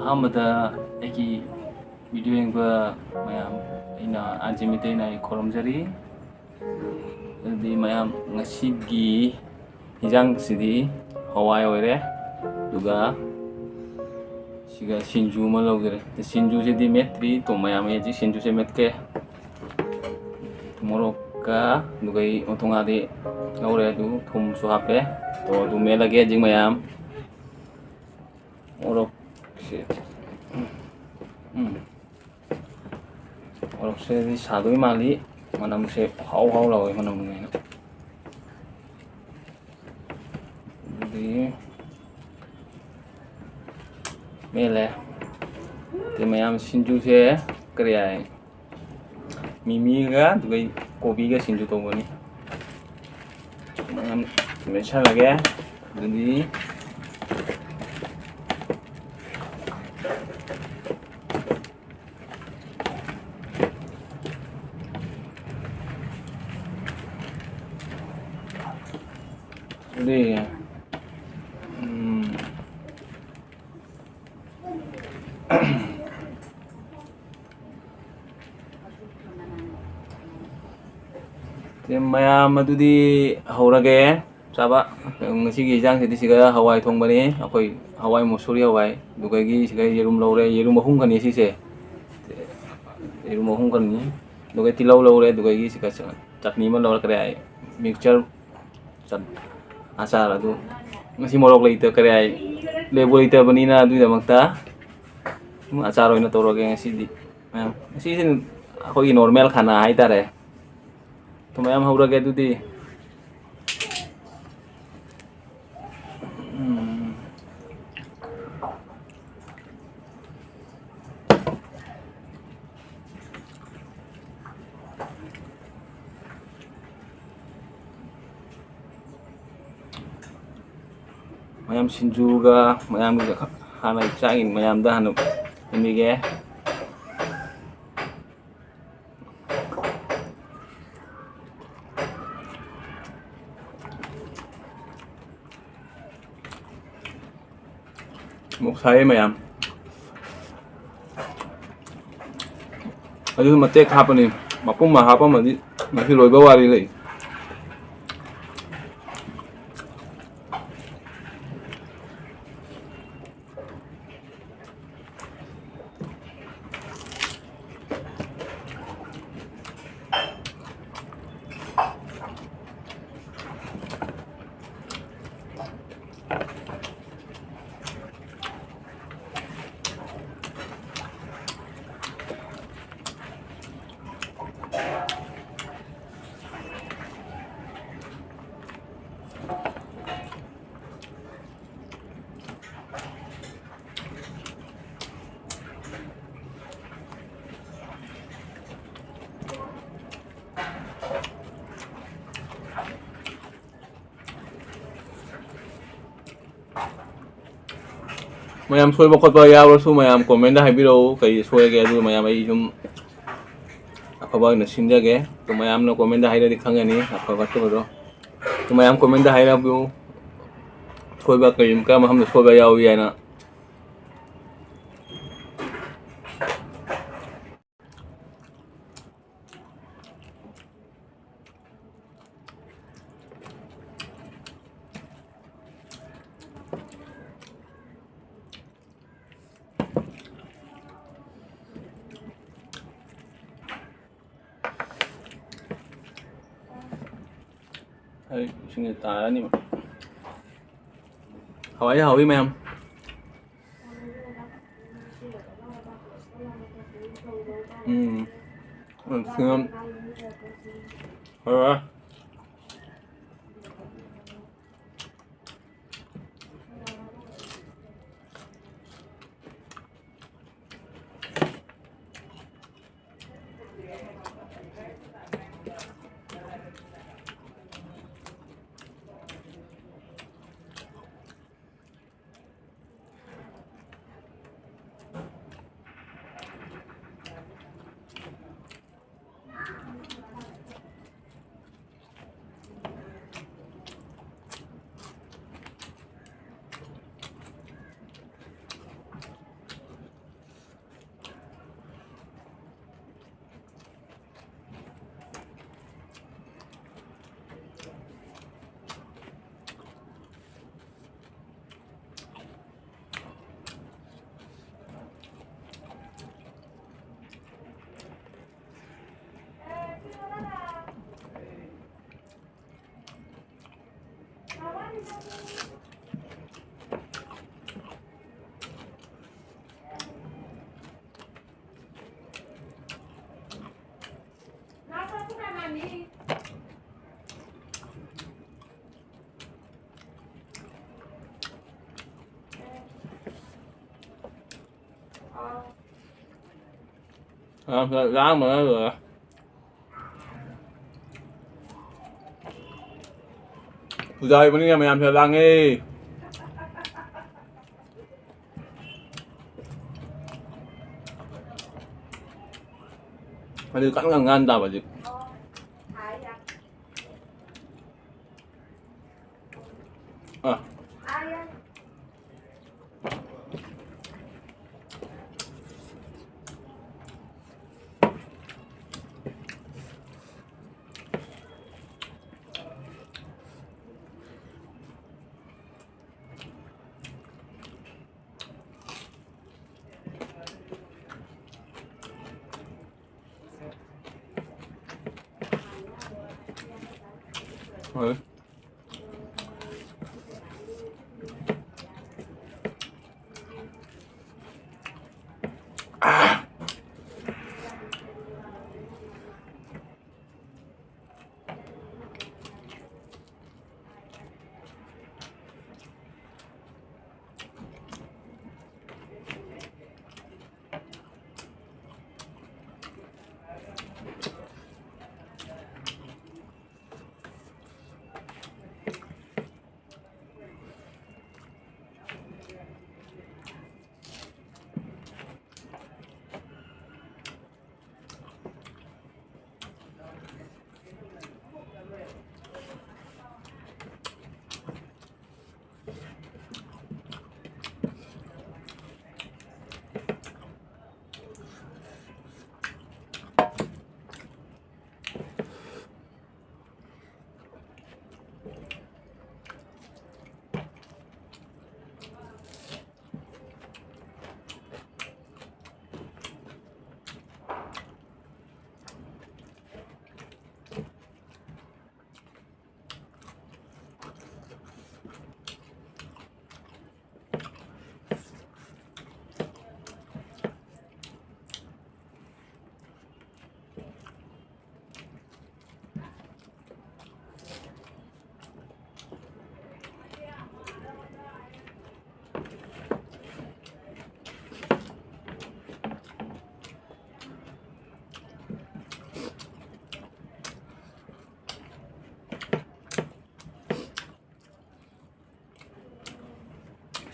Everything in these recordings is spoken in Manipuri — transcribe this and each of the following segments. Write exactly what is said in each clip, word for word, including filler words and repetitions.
ꯑꯍꯥꯟꯕꯗ ꯑꯩꯒꯤ video ꯌꯦꯡꯕ ꯃꯌꯥꯝ, ꯑꯩꯅ ꯑꯥꯔ ꯖꯦ ꯃꯤꯇꯩꯅ ꯑꯩ ꯈꯨꯔꯨꯝꯖꯔꯤ꯫ ꯑꯗꯨꯗꯤ ꯃꯌꯥꯝ, ꯉꯁꯤꯒꯤ ꯍꯤꯟꯖꯥꯡꯁꯤꯗꯤ ꯍꯋꯥꯏ ꯑꯣꯏꯔꯦ, ꯑꯗꯨꯒ ꯁꯤꯒ ꯁꯤꯡꯖꯨ ꯑꯃ ꯂꯧꯖꯔꯦ꯫ ꯁꯤꯡꯖꯨꯁꯤꯗꯤ ꯃꯦꯠꯇ꯭ꯔꯤ, ꯇꯣ ꯃꯌꯥꯝ, ꯑꯩ ꯍꯧꯖꯤꯛ ꯁꯤꯡꯖꯨꯁꯦ ꯃꯦꯠꯀꯦ꯫ ꯃꯣꯔꯣꯛꯀ, ꯑꯗꯨꯒ ꯑꯩ ꯃꯇꯨꯡ ꯉꯥꯗꯤ ꯂꯧꯔꯦ, ꯑꯗꯨ ꯊꯨꯝꯁꯨ ꯍꯥꯞꯄꯦ꯫ ꯇꯣ ꯑꯗꯨ ꯃꯦꯠꯂꯒꯦ ꯍꯧꯖꯤꯛ ꯃꯌꯥꯝ꯫ ꯃꯣꯔꯣꯛꯁꯦ, ꯎꯝ, ꯃꯣꯔꯣꯛꯁꯦ ꯁꯥꯗꯣꯏ ꯃꯥꯜꯂꯤ꯫ ꯃꯅꯝꯁꯦ ꯍꯥꯎ ꯍꯥꯎ ꯂꯥꯎꯋꯦ, ꯃꯅꯝ ꯅꯨꯡꯉꯥꯏꯅ꯫ ꯑꯗꯨꯗꯤ ꯃꯦꯠꯂꯦ꯫ ꯑꯗꯩ ꯃꯌꯥꯝ, ꯁꯤꯡꯖꯨꯁꯦ ꯀꯔꯤ ꯍꯥꯏ, ꯃꯤꯃꯤꯒ ꯑꯗꯨꯒ ꯀꯣꯕꯤꯒ ꯁꯤꯡꯖꯨ ꯇꯧꯕꯅꯤ꯫ ꯃꯌꯥꯝ ꯃꯦꯠꯁꯜꯂꯒꯦ꯫ ꯑꯗꯨꯗꯤ ꯑꯗꯨꯗꯤ, ꯎꯝ, ꯃꯌꯥꯝ, ꯑꯗꯨꯗꯤ ꯍꯧꯔꯒꯦ ꯆꯥꯕ꯫ ꯉꯁꯤꯒꯤ ꯏꯟꯖꯥꯡꯁꯤꯗꯤ ꯁꯤꯒ ꯍꯋꯥꯏ ꯊꯣꯡꯕꯅꯤ, ꯑꯩꯈꯣꯏ ꯍꯋꯥꯏ ꯃꯨꯁꯨꯔꯤ ꯍꯋꯥꯏ, ꯑꯗꯨꯗꯒꯤ ꯁꯤꯒ ꯌꯦꯔꯨꯝ ꯂꯧꯔꯦ, ꯌꯦꯔꯨꯝ ꯑꯍꯨꯝ ꯈꯛꯅꯤ ꯁꯤꯁꯦ, ꯌꯦꯔꯨꯝ ꯑꯍꯨꯝ ꯈꯛꯅꯤ꯫ ꯑꯗꯨꯒ ꯇꯤꯜꯍꯧ ꯂꯧꯔꯦ, ꯑꯗꯨꯗꯒꯤ ꯁꯤꯒ ꯆꯠꯅꯤ ꯑꯃ ꯂꯧꯔꯛꯈ꯭ꯔꯦ ꯑꯩ, mixture ꯑꯆꯥꯔ ꯑꯗꯨ꯫ ꯉꯁꯤ ꯃꯣꯔꯣꯛ ꯂꯩꯇ ꯀꯔꯤ ꯍꯥꯏ, ꯂꯦꯕꯨ ꯂꯩꯇꯕꯅꯤꯅ ꯑꯗꯨꯒꯤꯗꯃꯛꯇ ꯑꯆꯥꯔ ꯑꯣꯏꯅ ꯇꯧꯔꯒꯦ ꯉꯁꯤꯗꯤ꯫ ꯃꯌꯥꯝ, ꯉꯁꯤꯁꯤ ꯑꯩꯈꯣꯏꯒꯤ normal ꯈꯥꯅꯥ ꯍꯥꯏꯇꯥꯔꯦ꯫ ꯑꯗꯨ ꯃꯌꯥꯝ ꯍꯧꯔꯒꯦ ꯑꯗꯨꯗꯤ꯫ ꯎꯝ꯫ ꯃꯌꯥꯝ ꯁꯤꯡꯖꯨꯒ ꯃꯌꯥꯝꯒꯤ ꯍꯥꯟꯅ ꯆꯥꯛ ꯃꯌꯥꯝꯗ ꯍꯥꯟꯅ ꯎꯠꯂꯤꯒꯦ꯫ ꯃꯣꯛ ꯁꯥꯏꯌꯦ ꯃꯌꯥꯝ꯫ ꯑꯗꯨꯁꯨ ꯃꯇꯦꯛ ꯍꯥꯞꯄꯅꯤ꯫ ꯃꯄꯨꯝ ꯑꯃ ꯍꯥꯞꯄꯝꯃꯗꯤ ꯉꯁꯤ ꯂꯣꯏꯕ ꯋꯥꯔꯤ ꯂꯩ꯫ ꯃꯌꯥꯝ ꯁꯣꯏꯕ ꯈꯣꯠꯄ ꯌꯥꯎꯔꯁꯨ ꯃꯌꯥꯝ comment ꯍꯥꯏꯕꯤꯔꯛꯎ, ꯀꯩ ꯁꯣꯏꯒꯦ ꯑꯗꯨ ꯃꯌꯥꯝ ꯑꯩ ꯁꯨꯝ ꯑꯐꯕ ꯑꯣꯏꯅ ꯁꯤꯟꯖꯒꯦ꯫ ꯑꯗꯨ ꯃꯌꯥꯝꯅ comment ꯍꯥꯏꯔꯗꯤ ꯈꯪꯒꯅꯤ ꯑꯐꯕ ꯐꯠꯇꯕꯗꯣ꯫ ꯑꯗꯨ ꯃꯌꯥꯝ comment ꯍꯥꯏꯔꯛꯎ, ꯁꯣꯏꯕ ꯀꯔꯤ, ꯀꯔꯝꯕ ꯃꯐꯝꯗ ꯁꯣꯏꯕ ꯌꯥꯎꯏ ꯍꯥꯏꯅ꯫ ꯑꯩ ꯏꯁꯤꯡꯁꯦ ꯇꯥꯔꯅꯤ꯫ ꯍꯋꯥꯏ ꯍꯥꯎꯏ ꯃꯌꯥꯝ꯫ ꯎꯝ꯫ ꯎꯝ, ꯁꯤꯡꯉꯝ-, ꯍꯣꯏ, ꯍꯣꯏ꯫ ꯃꯌꯥꯝꯁꯦ ꯂꯥꯡꯕꯅ ꯂꯣꯏꯔꯦ꯫ ꯄꯨꯖꯥꯔꯤꯕꯅꯤꯅ ꯃꯌꯥꯝꯁꯦ ꯂꯥꯡꯉꯦ꯫ ꯑꯗꯨ ꯀꯟ ꯀꯟ ꯉꯥꯟ ꯇꯥꯕ ꯍꯧꯖꯤꯛ꯫ ꯑꯥ꯫ ꯍꯣꯏ꯫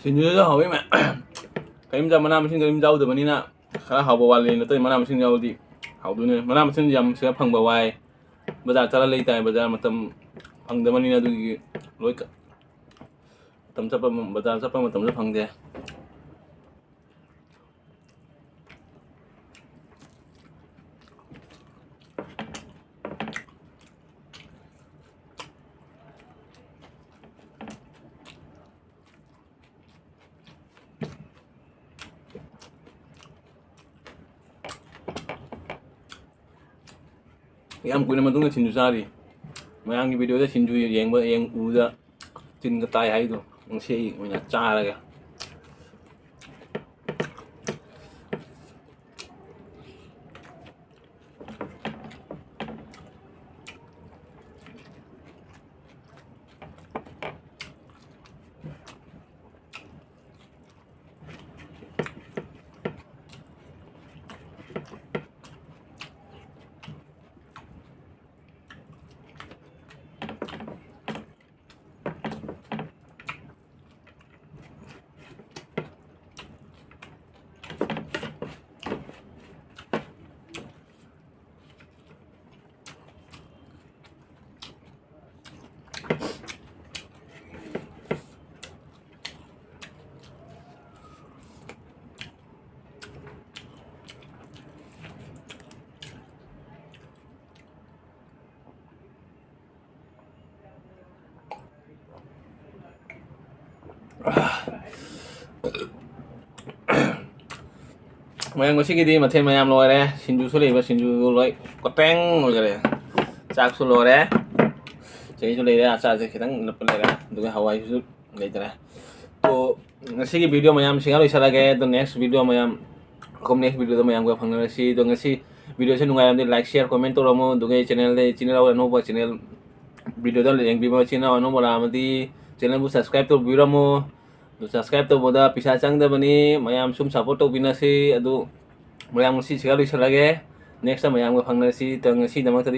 ꯁꯤꯡꯖꯨꯗꯨꯁꯨ ꯍꯥꯎꯋꯤ ꯃꯌꯥꯝ꯫ ꯀꯔꯤꯝꯇ ꯃꯅꯥ ꯃꯁꯤꯡ ꯀꯔꯤꯝ ꯌꯥꯎꯗꯕꯅꯤꯅ ꯈꯔ ꯍꯥꯎꯕ ꯋꯥꯠꯂꯤ, ꯅꯠꯇ꯭ꯔꯗꯤ ꯃꯅꯥ ꯃꯁꯤꯡ ꯌꯥꯎꯔꯗꯤ ꯍꯥꯎꯗꯣꯏꯅꯦ꯫ ꯃꯅꯥ ꯃꯁꯤꯡ ꯌꯥꯝ ꯁꯤꯗ ꯐꯪꯕ ꯋꯥꯏ꯫ ꯕꯖꯥꯔ ꯆꯠꯂ ꯂꯩ ꯇꯥꯏ, ꯕꯖꯥꯔ ꯃꯇꯝ ꯐꯪꯗꯕꯅꯤꯅ꯫ ꯑꯗꯨꯒꯤ ꯂꯣꯏ ꯀ-, ꯃꯇꯝ ꯆꯠꯄ, ꯕꯖꯥꯔ ꯆꯠꯄ ꯃꯇꯝꯁꯨ ꯐꯪꯗꯦ꯫ ꯌꯥꯝ ꯀꯨꯏꯅ ꯃꯇꯨꯡꯗ ꯁꯤꯡꯖꯨ ꯆꯥꯔꯤ꯫ ꯃꯌꯥꯝꯒꯤ videoꯗ ꯁꯤꯡꯖꯨ ꯌꯦꯡꯕ, ꯌꯦꯡ-, ꯎꯕꯗ ꯇꯤꯟꯒ ꯇꯥꯏ ꯍꯥꯏꯗꯣ ꯉꯁꯤ ꯑꯩ ꯑꯣꯏꯅ ꯆꯥꯔꯒꯦ꯫ ꯃꯌꯥꯝ, ꯉꯁꯤꯒꯤꯗꯤ ꯃꯊꯦꯜ ꯃꯌꯥꯝ ꯂꯣꯏꯔꯦ꯫ ꯁꯤꯡꯖꯨꯁꯨ ꯂꯩꯕ, ꯁꯤꯡꯖꯨ ꯂꯣꯏ ꯀꯣꯇꯦꯡ ꯑꯣꯏꯈꯔꯦ꯫ ꯆꯥꯛꯁꯨ ꯂꯣꯏꯔꯦ, ꯆꯍꯤꯁꯨ ꯂꯩꯔꯦ, ꯑꯆꯥꯔꯁꯦ ꯈꯤꯇꯪ ꯂꯨꯞꯄ ꯂꯩꯔꯦ, ꯑꯗꯨꯒ ꯍꯋꯥꯏꯁꯤꯁꯨ ꯂꯩꯇ꯭ꯔꯦ꯫ ꯇꯣ, ꯉꯁꯤꯒꯤ video ꯃꯌꯥꯝ ꯁꯤꯒ ꯂꯣꯏꯁꯤꯜꯂꯒꯦ꯫ ꯑꯗꯣ next video ꯃꯌꯥꯝ, ꯑꯩꯈꯣꯏ next videoꯗ ꯃꯌꯥꯝꯒ ꯐꯪꯅꯔꯁꯤ꯫ ꯑꯗꯣ ꯉꯁꯤ videoꯁꯦ ꯅꯨꯡꯉꯥꯏꯔꯝꯗꯤ like, share, comment ꯇꯧꯔꯝꯃꯣ꯫ ꯑꯗꯨꯒ channelꯗ ꯏꯆꯤꯟ ꯏꯅꯥꯎ ꯑꯅꯧꯕ channel videoꯗ ꯌꯦꯡꯕꯤꯕ ꯏꯆꯤꯟ ꯏꯅꯥꯎ ꯑꯅꯧꯕ ꯂꯥꯛꯑꯝꯃꯗꯤ channelꯕꯨ subscribe ꯇꯧꯕꯤꯔꯝꯃꯣ꯫ ꯑꯗꯨ subscribe ꯇꯧꯕꯗ ꯄꯩꯁꯥ ꯆꯪꯗꯕꯅꯤ, ꯃꯌꯥꯝ ꯁꯨꯝ support ꯇꯧꯕꯤꯅꯁꯤ꯫ ꯑꯗꯨ ꯃꯌꯥꯝ ꯉꯁꯤ ꯁꯤꯒ ꯂꯣꯏꯁꯤꯜꯂꯒꯦ, nextꯇ ꯃꯌꯥꯝꯒ ꯐꯪꯅꯔꯁꯤ꯫ ꯉꯁꯤꯗꯃꯛꯇꯗꯤ